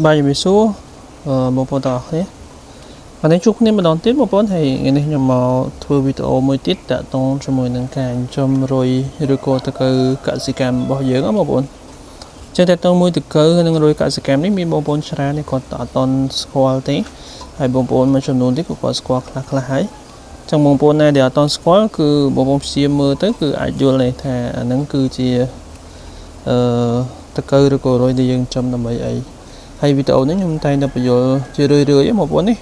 បាទជំរាបសួរអឺបងប្អូនទាំងអស់គ្នាបាទនេះជួបគ្នាម្ដងទៀតបងប្អូនហើយថ្ងៃនេះខ្ញុំមកធ្វើវីដេអូមួយទៀតតាក់ទងជាមួយនឹងការចិញ្ចឹមរុយឬក៏ដង្កូវកសិកម្មរបស់យើងណាបងប្អូនចឹងតាក់ទងមួយដង្កូវនិងរុយកសិកម្មនេះមានបងប្អូនច្រើននេះគាត់អត់ទាន់ស្គាល់ទេហើយបងប្អូនមួយចំនួនទៀតក៏គាត់ស្គាល់ខ្លះខ្លះហើយចឹងបងប្អូនណាដែលអត់ទាន់ស្គាល់គឺបងប្អូនព្យាយាមមើលទៅគឺអាចយល់ទេថាអាហ្នឹងគឺជាអឺដង្កូវឬក៏រុយដែលយើងចិញ្ចឹមដើម្បីអី ហើយវីដេអូនេះខ្ញុំតែងតែបញ្យល់ជារឿយៗហ្នឹងបងប្អូននេះ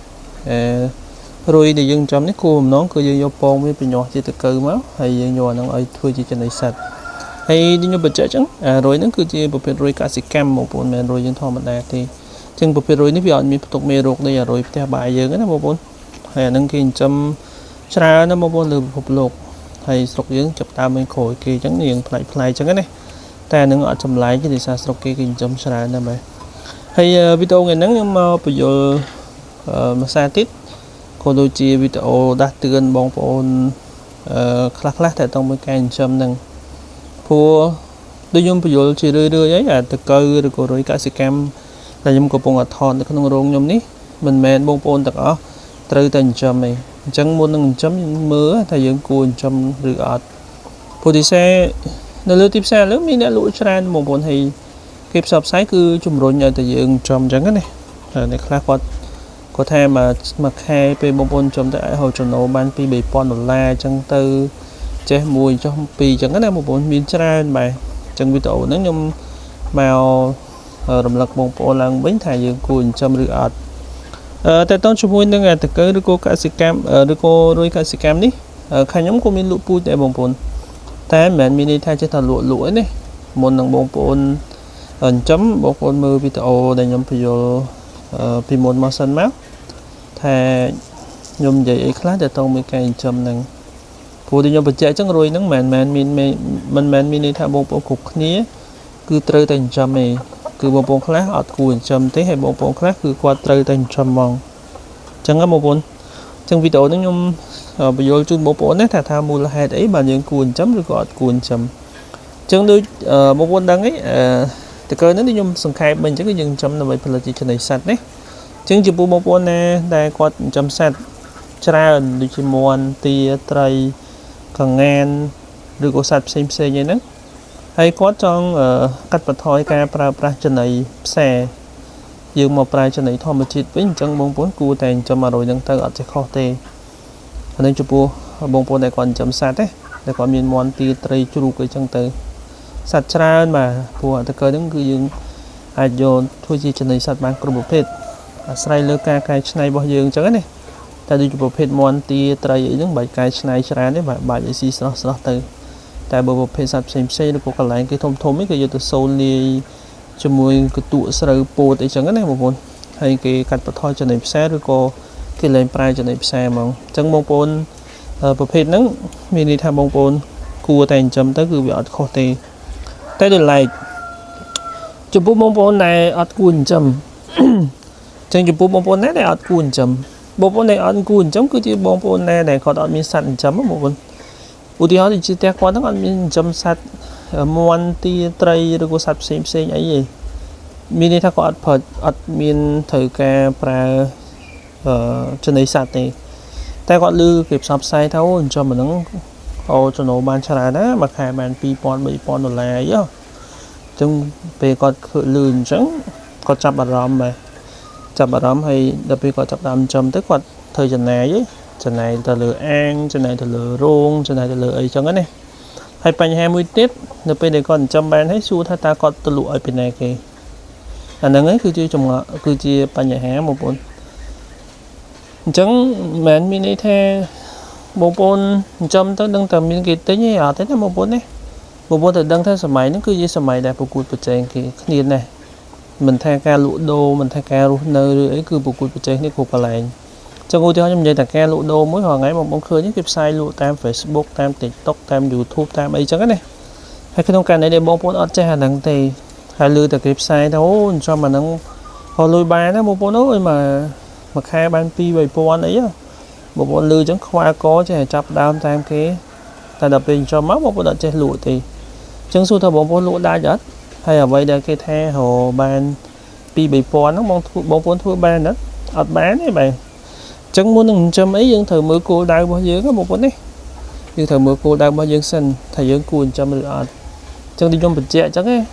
អឺរុយដែលយើងចំនេះគោលបំណងគឺយើងយកពងវាបញ្ញាស់ជាតកៅមកហើយយើងយកអាហ្នឹងឲ្យធ្វើជាចំណីសត្វហើយខ្ញុំបញ្ជាក់អញ្ចឹងអារុយហ្នឹងគឺជាប្រភេទរុយកសិកម្មបងប្អូនមិនមែនរុយយើងធម្មតាទេអញ្ចឹងប្រភេទរុយនេះវាអត់មានផ្ទុកមេរោគនៃអារុយផ្ទះបាយយើងណាបងប្អូនហើយអាហ្នឹងគេចិញ្ចឹមច្រើនណាស់បងប្អូនលើពិភពលោកហើយស្រុកយើងចាប់តាមមានក្រោយគេអញ្ចឹងរៀងប្លែកៗអញ្ចឹងណាតែអាហ្នឹងអត់ចម្លែកទេដោយសារស្រុកគេគេចិញ្ចឹមច្រើនណាស់បាទ ហើយវីដេអូថ្ងៃហ្នឹងខ្ញុំមកបញ្យល់មួយសារទៀតក៏ដូចជាវីដេអូដាស់តឿនបងប្អូនអឺខ្លះខ្លះតែតមួយការចិញ្ចឹមហ្នឹងព្រោះដូចខ្ញុំបញ្យល់ជារឿយៗហើយអាតកៅឬក៏រុយកសិកម្មដែលខ្ញុំកំពុងតែថតនៅក្នុងរោងខ្ញុំនេះមិនមែនបងប្អូនទាំងអស់ត្រូវតែចិញ្ចឹមទេអញ្ចឹងមុននឹងចិញ្ចឹមយើងមើលថាយើងគួរចិញ្ចឹមឬអត់ព្រោះទីសេនៅលើទីផ្សារលើមានអ្នកលក់ច្រើនបងប្អូនហើយ គេផ្សព្វផ្សាយគឺជំរុញឲ្យតែយើងចំអញ្ចឹងណាហើយអ្នកខ្លះគាត់គាត់ថាមួយមួយខែពេលបងប្អូនចំទៅអាចហៅចំណូលបានពី3000ដុល្លារអញ្ចឹងទៅចេះមួយចុះពីរអញ្ចឹងណាបងប្អូនមានច្រើនបាទអញ្ចឹងវីដេអូហ្នឹងខ្ញុំមករំលឹកបងប្អូនឡើងវិញថាយើងគួរចិញ្ចឹមឬអត់អឺតែតោះជាមួយនឹងតកើឬក៏កសិកម្មឬក៏រុយកសិកម្មនេះខាងខ្ញុំក៏មានលក់ពូជដែរបងប្អូនតែមិនមែនមានន័យថាចេះតែលក់លក់ឯណាមុននឹងបងប្អូន អញ្ចឹងបងប្អូនមើលវីដេអូដែលខ្ញុំបញ្យល់ពីមុនមកសិនមកថាខ្ញុំនិយាយអីខ្លះទៅតមួយការចិញ្ចឹមហ្នឹងព្រោះដែលខ្ញុំបញ្ជាក់អញ្ចឹងរុយហ្នឹងមិនមែនមានមិនមែនមានន័យថាបងប្អូនគ្រប់គ្នាគឺត្រូវតែចិញ្ចឹមទេគឺបងប្អូនខ្លះអត់គួរចិញ្ចឹមទេហើយបងប្អូនខ្លះគឺគាត់ត្រូវតែចិញ្ចឹមហ្មងអញ្ចឹងណាបងប្អូនអញ្ចឹងវីដេអូនេះខ្ញុំបញ្យល់ជូនបងប្អូនណាថាថាមូលហេតុអីបានយើងគួរចិញ្ចឹមឬក៏អត់គួរចិញ្ចឹមអញ្ចឹងដូចបងប្អូនដឹងអីអឺ តើកើហ្នឹងខ្ញុំសង្ខេបវិញអញ្ចឹងគឺយើងចិញ្ចឹមដើម្បីផលិតជាចំណីសត្វណាអញ្ចឹងចំពោះបងប្អូនណាដែលគាត់ចិញ្ចឹមសត្វច្រើនដូចជាមាន់ទាត្រីកងានឬក៏សត្វផ្សេងផ្សេងអីហ្នឹងហើយគាត់ចង់កាត់បន្ថយការប្រើប្រាស់ចំណីផ្សារយើងមកប្រើចំណីធម្មជាតិវិញអញ្ចឹងបងប្អូនគួរតែចិញ្ចឹមអារយហ្នឹងទៅអត់ចេះខុសទេអានេះចំពោះបងប្អូនដែលគាត់ចិញ្ចឹមសត្វណាដែលគាត់មានមាន់ទាត្រីជ្រូកអីចឹងទៅសត្វច្រើនបាទព្រោះអាតកើហ្នឹងគឺយើងអាចយកធ្វើជាចំណីសត្វបានគ្រប់ប្រភេទអាស្រ័យលើការកែច្នៃរបស់យើងអញ្ចឹងណាតែដូចជាប្រភេទមាន់ទាត្រីអីហ្នឹងមិនបាច់កែច្នៃច្រើនទេបាទបាច់ឲ្យស៊ីស្រស់ស្រស់ទៅតែបើប្រភេទសត្វផ្សេងផ្សេងឬក៏កន្លែងគេធំធំនេះគេយកទៅសូលលាយជាមួយកន្ទក់ស្រូវពោតអីចឹងណាបងប្អូនហើយគេកាត់បន្ថយចំណីផ្សារឬក៏គេលែងប្រើចំណីផ្សារហ្មងអញ្ចឹងបងប្អូនប្រភេទហ្នឹងមានន័យថាបងប្អូនគួរតែចិញ្ចឹមទៅគឺវាអត់ខុសទេតែដោយឡែកចំពោះបងប្អូនដែលអត់គួរចិញ្ចឹមចឹងចំពោះបងប្អូនណាដែលអត់គួរចិញ្ចឹមបងប្អូនដែលអត់គួរចិញ្ចឹមគឺជាបងប្អូនណាដែលគាត់អត់មានសត្វចិញ្ចឹមបងប្អូនឧទាហរណ៍ដូចជាផ្ទះគាត់ហ្នឹងអត់មានចិញ្ចឹមសត្វមាន់ទាត្រីឬក៏សត្វផ្សេងផ្សេងអីទេមានន័យថាគាត់អត់ប្រើអត់មានត្រូវការប្រើអឺចំណីសត្វទេតែគាត់ឮគេផ្សព្វផ្សាយថាអូចិញ្ចឹមអាហ្នឹងអូចំណូលបានច្រើនណាមួយខែបាន2000 3000ដុល្លារអីហ៎អញ្ចឹងពេលគាត់ឃើញលឺអញ្ចឹងគាត់ចាប់អារម្មណ៍បាទចាប់អារម្មណ៍ហើយដល់ពេលគាត់ចាប់ដើមចិញ្ចឹមទៅគាត់ធ្វើចំណាយចំណាយទៅលើអាងចំណាយទៅលើរោងចំណាយទៅលើអីចឹងណាហើយបញ្ហាមួយទៀតនៅពេលដែលគាត់ចិញ្ចឹមបានហើយសួរថាតើគាត់ទៅលក់ឲ្យពីណាគេអាហ្នឹងឯងគឺជាចម្ងល់គឺជាបញ្ហាបងប្អូនអញ្ចឹងមិនមែនមានន័យថាបងប្អូនចិញ្ចឹមទៅដឹងតែមានគេទិញទេអត់ទេណាបងប្អូនណាបងប្អូនត្រូវដឹងថាសម័យហ្នឹងគឺជាសម័យដែលប្រកួតប្រជែងគេគ្នាណាស់មិនថាការលក់ដូរមិនថាការរស់នៅឬអីគឺប្រកួតប្រជែងគ្នាគ្រប់កន្លែងចឹងឧទាហរណ៍ខ្ញុំនិយាយតែការលក់ដូរមួយរាល់ថ្ងៃបងប្អូនឃើញគេផ្សាយលក់តាម Facebook តាម TikTok តាម YouTube តាមអីចឹងណាហើយក្នុងករណីដែលបងប្អូនអត់ចេះអាហ្នឹងទេហើយឮតែគេផ្សាយថាអូចិញ្ចឹមអាហ្នឹងហៅលុយបានណាបងប្អូនអើយមកមួយខែបាន2 3000អីបងប្អូនឮចឹងខ្វល់កចេះចាប់ដើមតាមគេតែដល់ពេលចិញ្ចឹមមកបងប្អូនអត់ចេះលក់ទេអញ្ចឹងសួរថាបងប្អូនលក់ដាច់អត់ហើយអ្វីដែលគេថារកបាន 2 3000ហ្នឹងបងធ្វើបងប្អូនធ្វើបានណាអត់បានទេបាទអញ្ចឹងមុននឹងចិញ្ចឹមអីយើងត្រូវមើលគោលដៅរបស់យើងណាបងប្អូនណាយើងត្រូវមើលគោលដៅរបស់យើងសិនថាយើងគួរចិញ្ចឹមឬអត់អញ្ចឹងទីខ្ញុំបញ្ជាក់អញ្ចឹងណា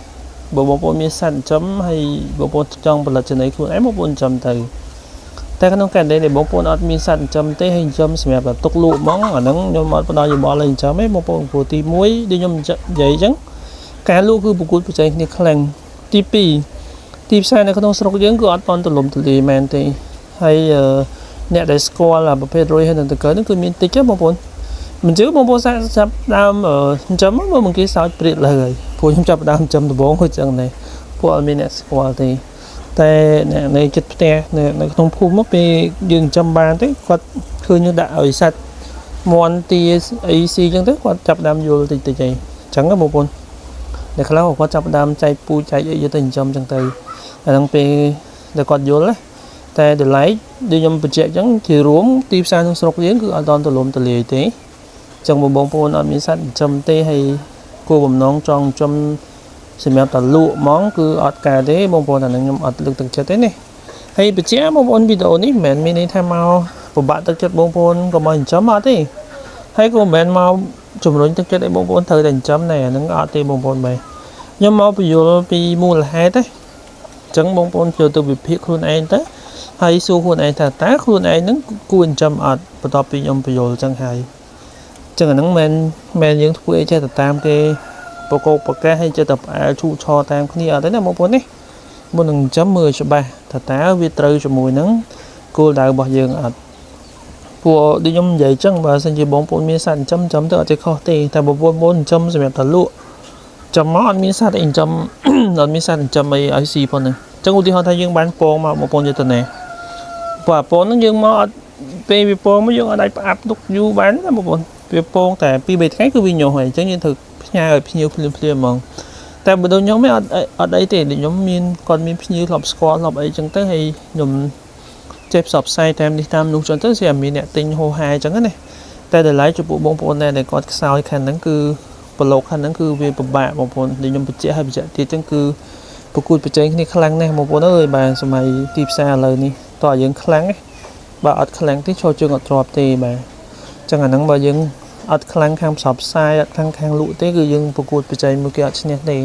បើបងប្អូនមានសត្វចិញ្ចឹមហើយបងប្អូនចង់ផលិតចំណីខ្លួនឯងបងប្អូនចិញ្ចឹមទៅតែក្នុងករណីដែលបងប្អូនអត់មានសត្វចិញ្ចឹមទេហើយចិញ្ចឹមសម្រាប់តែទុកលក់ហ្មងអាហ្នឹងខ្ញុំអត់ផ្ដល់យោបល់ឲ្យចិញ្ចឹមទេបងប្អូនព្រោះទី1ដូចខ្ញុំនិយាយអញ្ចឹងការលក់គឺប្រកួតប្រជែងគ្នាខ្លាំងទី2ទីផ្សារនៅក្នុងស្រុកយើងគឺអត់ទាន់ទូលំទូលាយមែនទេហើយអ្នកដែលស្គាល់អាប្រភេទរុយហើយនឹងដង្កូវហ្នឹងគឺមានតិចទេបងប្អូនមិនជឿបងប្អូនសាកចាប់ដើមចិញ្ចឹមមើលមកគេសោចព្រាតលើហើយព្រោះខ្ញុំចាប់ដើមចិញ្ចឹមដំបូងគឺចឹងដែរពួកអត់មានអ្នកស្គាល់ទេតែអ្នកនៅចិត្តផ្ទះនៅក្នុងភូមិមកពេលយើងចិញ្ចឹមបានទេគាត់ឃើញយើងដាក់ឲ្យសត្វមាន់ទាអីស៊ីចឹងទៅគាត់ចាប់ដើមយល់តិចតិចអីចឹងណាបងប្អូនអ្នកខ្លះក៏គាត់ចាប់ដើមចែកពូជចែកអីយកទៅចិញ្ចឹមចឹងទៅអាហ្នឹងពេលដែលគាត់យល់ណាតែតម្លៃដូចខ្ញុំបញ្ជាក់ចឹងជារួមទីផ្សារក្នុងស្រុកយើងគឺអត់ដល់ទូលំទូលាយទេចឹងបងប្អូនអត់មានសត្វចិញ្ចឹមទេហើយគោលបំណងចង់ចិញ្ចឹមសម្រាប់តែលក់ហ្មងគឺអត់ការទេបងប្អូនអានឹងខ្ញុំអត់លើកទឹកចិត្តទេណាហើយបញ្ជាក់បងប្អូនវីដេអូនេះមិនមែនមានន័យថាមកពិបាកទឹកចិត្តបងប្អូនកុំឲ្យចិញ្ចឹមអត់ទេហើយក៏មិនមែនមកជំរុញទឹកចិត្តឲ្យបងប្អូនត្រូវតែចិញ្ចឹមដែរអានឹងអត់ទេបងប្អូនបែរខ្ញុំមកពន្យល់ពីមូលហេតុទេអញ្ចឹងបងប្អូនចូលទៅវិភាគខ្លួនឯងទៅហើយសួរខ្លួនឯងថាតើខ្លួនឯងនឹងគួរចិញ្ចឹមអត់បន្ទាប់ពីខ្ញុំពន្យល់អញ្ចឹងហើយអញ្ចឹងអាហ្នឹងមិនមែនយើងធ្វើអីចេះតែតាមគេប្រកោកប្រកាសឲ្យចេះតែផ្អើលឈូឆរតាមគ្នាអត់ទេណាបងប្អូននេះមុននឹងចិញ្ចឹមមើលច្បាស់ថាតើវាត្រូវជាមួយនឹងគោលដៅរបស់យើងអត់ព្រោះដូចខ្ញុំនិយាយអញ្ចឹងបើសិនជាបងប្អូនមានសត្វចិញ្ចឹមចិញ្ចឹមទៅអត់ទេខុសទេតែបងប្អូនចិញ្ចឹមសម្រាប់តែលក់ចាំមកអត់មានសត្វអីចិញ្ចឹម អត់មានសត្វចិញ្ចឹមអីឲ្យស៊ីផងហ្នឹងអញ្ចឹងឧទាហរណ៍ថាយើងបានពងមកបងប្អូនយកទៅណាព្រោះអាពងហ្នឹងយើងមកអត់ពេលវាពងមកយើងអត់អាចផ្អាប់ទុកយូរបានទេណាបងប្អូនវាពងតែ2 3ថ្ងៃគឺវាញាស់ហើយអញ្ចឹងយើងត្រូវផ្ញើឲ្យភ្ញៀវភ្លាមភ្លាមហ្មងតែបើដូចខ្ញុំឯងអត់អត់អីទេដូចខ្ញុំមានគាត់មានភ្ញៀវធ្លាប់ស្គាល់ធ្លាប់អីចឹងទៅហើយខ្ញុំចេះផ្សព្វផ្សាយតាមនេះតាមនោះចឹងទៅស្រាប់មានអ្នកទិញហោហែចឹងណាតែតម្លៃចំពោះបងប្អូនដែរដែលគាត់ខ្សោយខាងហ្នឹងគឺប្រឡូកខាងហ្នឹងគឺវាពិបាកបងប្អូនដូចខ្ញុំបញ្ជាក់ឲ្យបញ្ជាក់ទៀតចឹងគឺប្រកួតប្រជែងគ្នាខ្លាំងណាស់បងប្អូនអើយបាទសម័យទីផ្សារឥឡូវនេះតើយើងខ្លាំងណាបើអត់ខ្លាំងទេឈរជើងអត់ទ្របទេបាទចឹងអាហ្នឹងបើយើងអត់ខ្លាំងខាងផ្សព្វផ្សាយអត់ខ្លាំងខាងលក់ទេគឺយើងប្រកួតប្រជែងមួយគេអត់ឈ្នះទេ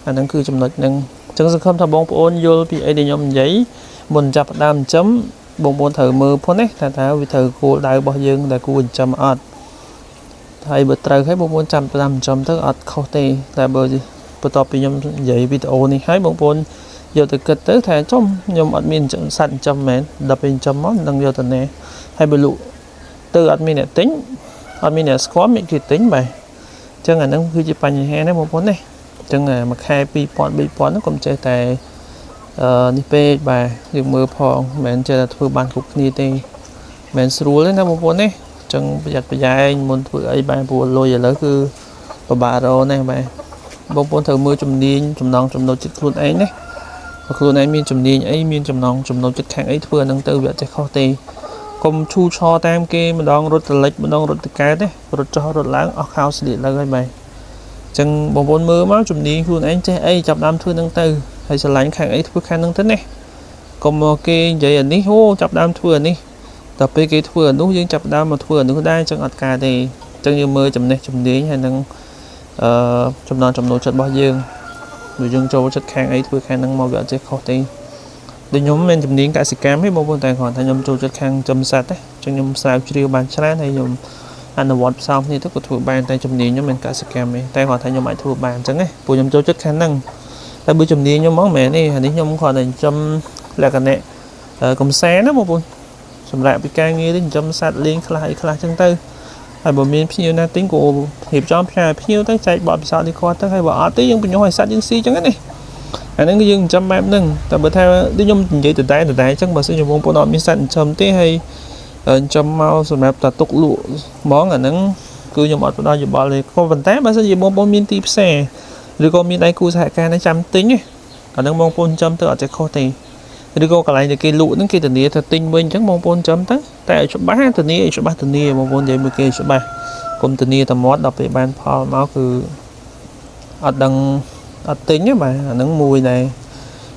អាហ្នឹងគឺចំណុចហ្នឹងចឹងសង្ឃឹមថាបងប្អូនយល់ពីអីដែលខ្ញុំនិយាយមុនចាប់ផ្ដើមចិញ្ចឹមបងប្អូនត្រូវមើលផងណាថាតើវាត្រូវគោលដៅរបស់យើងដែលគួរចិញ្ចឹមអត់ហើយបើត្រូវហើយបងប្អូនចាំផ្ដើមចិញ្ចឹមទៅអត់ខុសទេតែបើបន្ទាប់ពីខ្ញុំនិយាយវីដេអូនេះហើយបងប្អូនយកទៅគិតទៅថាចំខ្ញុំអត់មានសត្វចិញ្ចឹមមែនដល់ពេលចិញ្ចឹមមកមិនដឹងយកទៅណាហើយបើលក់ទៅអត់មានអ្នកទិញអត់មានអ្នកស្គាល់មានគេទិញបាទអញ្ចឹងអាហ្នឹងគឺជាបញ្ហាណាបងប្អូនណាអញ្ចឹងមួយខែ2000 3000ហ្នឹងកុំចេះតែអឺនេះពេកបាទយើងមើលផងមិនមែនចេះតែធ្វើបានគ្រប់គ្នាទេមិនមែនស្រួលទេណាបងប្អូនណាអញ្ចឹងប្រយ័ត្នប្រយែងមុនធ្វើអីបានព្រោះលុយឥឡូវគឺពិបាករកណាស់បាទបងប្អូនត្រូវមើលជំនាញចំណងចំណូលចិត្តខ្លួនឯងណាបើខ្លួនឯងមានជំនាញអីមានចំណងចំណូលចិត្តខាងអីធ្វើអាហ្នឹងទៅវាអត់ចេះខុសទេកុំឈូឆរតាមគេម្ដងរត់តលិចម្ដងរត់ទៅកើតទេរត់ចុះរត់ឡើងអស់ខោស្លៀកឡើងហើយបាទអញ្ចឹងបងប្អូនមើលមកជំនាញខ្លួនឯងចេះអីចាប់ដើមធ្វើហ្នឹងទៅហើយស្រឡាញ់ខាងអីធ្វើខាងហ្នឹងទៅណាកុំមកគេនិយាយអានេះអូចាប់ដើមធ្វើអានេះដល់ពេលគេធ្វើអានោះយើងចាប់ដើមមកធ្វើអានោះដែរអញ្ចឹងអត់ការទេអញ្ចឹងយើងមើលចំណេះជំនាញហើយនឹងអឺចំណងចំណូលចិត្តរបស់យើងដូចយើងចូលចិត្តខាងអីធ្វើខាងហ្នឹងមកវាអត់ចេះខុសទេដូចខ្ញុំមិនជំនាញកសិកម្មទេបងប្អូនតែគ្រាន់តែខ្ញុំចូលចិត្តខាងចិញ្ចឹមសត្វទេអញ្ចឹងខ្ញុំស្រាវជ្រាវបានច្រើនហើយខ្ញុំអនុវត្តផ្សំគ្នាទៅក៏ធ្វើបានតែជំនាញខ្ញុំមិនកសិកម្មទេតែគ្រាន់តែខ្ញុំអាចធ្វើបានអញ្ចឹងណាព្រោះខ្ញុំចូលចិត្តខាងហ្នឹងតែបើជំនាញខ្ញុំហ្មងមិនមែនទេអានេះខ្ញុំគ្រាន់តែចិញ្ចឹមលក្ខណៈកំសាន្តណាបងប្អូនសម្រាប់ពីការងារនេះចិញ្ចឹមសត្វលេងខ្លះអីខ្លះអញ្ចឹងទៅហើយបើមានភ្ញៀវណាទិញក៏រៀបចំផ្ញើភ្ញៀវទៅចែកបទពិសោធន៍នេះគាត់ទៅហើយបើអត់ទេយើងបញ្ញោះឲ្យសត្វយើងស៊ីអញ្ចឹងណាអាហ្នឹងគឺយើងចិញ្ចឹមបែបហ្នឹងតែបើថាដូចខ្ញុំនិយាយដដែលដដែលអញ្ចឹងបើសិនជាបងប្អូនអត់មានសត្វចិញ្ចឹមទេហើយចិញ្ចឹមមកសម្រាប់តែទុកលក់ហ្មងអាហ្នឹងគឺខ្ញុំអត់ផ្ដល់យោបល់ទេក៏ប៉ុន្តែបើសិនជាបងប្អូនមានទីផ្សារឬក៏មានដៃគូសហការនៅចាំទិញអាហ្នឹងបងប្អូនចិញ្ចឹមទៅអត់ចេះខុសទេឬក៏កន្លែងដែលគេលក់ហ្នឹងគេធានាថាទិញវិញអញ្ចឹងបងប្អូនចិញ្ចឹមទៅតែឲ្យច្បាស់ធានាឲ្យច្បាស់ធានាបងប្អូននិយាយមួយគេច្បាស់កុំធានាតែមាត់ដល់ពេលបានផលមកគឺអត់ដឹងអត់ទិញទេបាទអាហ្នឹងមួយដែ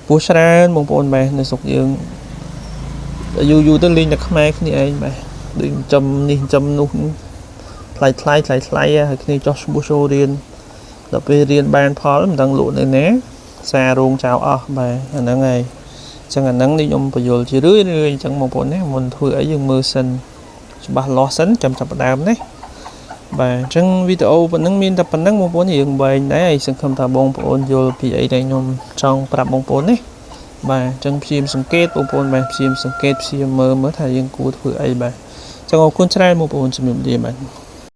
រព្រោះ ព្រោះច្រើនបងប្អូនបាទនៅស្រុកយើងយូរយូរទៅលេងតែខ្មែរគ្នាឯងបាទដូចចិញ្ចឹមនេះចិញ្ចឹមនោះថ្លៃថ្លៃថ្លៃថ្លៃហើយគ្នាចោះឈ្មោះចូលរៀនដល់ពេលរៀនបានផលមិនដឹងលក់នៅណាសាររោងចោលអស់បាទអាហ្នឹងហើយអញ្ចឹងអាហ្នឹងនេះខ្ញុំបញ្យល់ជារឿយរឿយអញ្ចឹងបងប្អូនណាមុនធ្វើអីយើងមើលសិនច្បាស់លាស់សិនចាំចាប់ផ្ដើមណាបាទអញ្ចឹងវីដេអូប៉ុណ្ណឹងមានតែប៉ុណ្ណឹងបងប្អូនរឿងវែងដែរហើយសង្ឃឹមថាបងប្អូនយល់ពីអីដែលខ្ញុំចង់ប្រាប់បងប្អូនណាបាទអញ្ចឹងព្យាយាមសង្កេតបងប្អូនបាទព្យាយាមសង្កេតព្យាយាមមើលមើលថាយើងគួរធ្វើអីបាទអញ្ចឹងអរគុណច្រើនបងប្អូនជំរាបលាបាទ។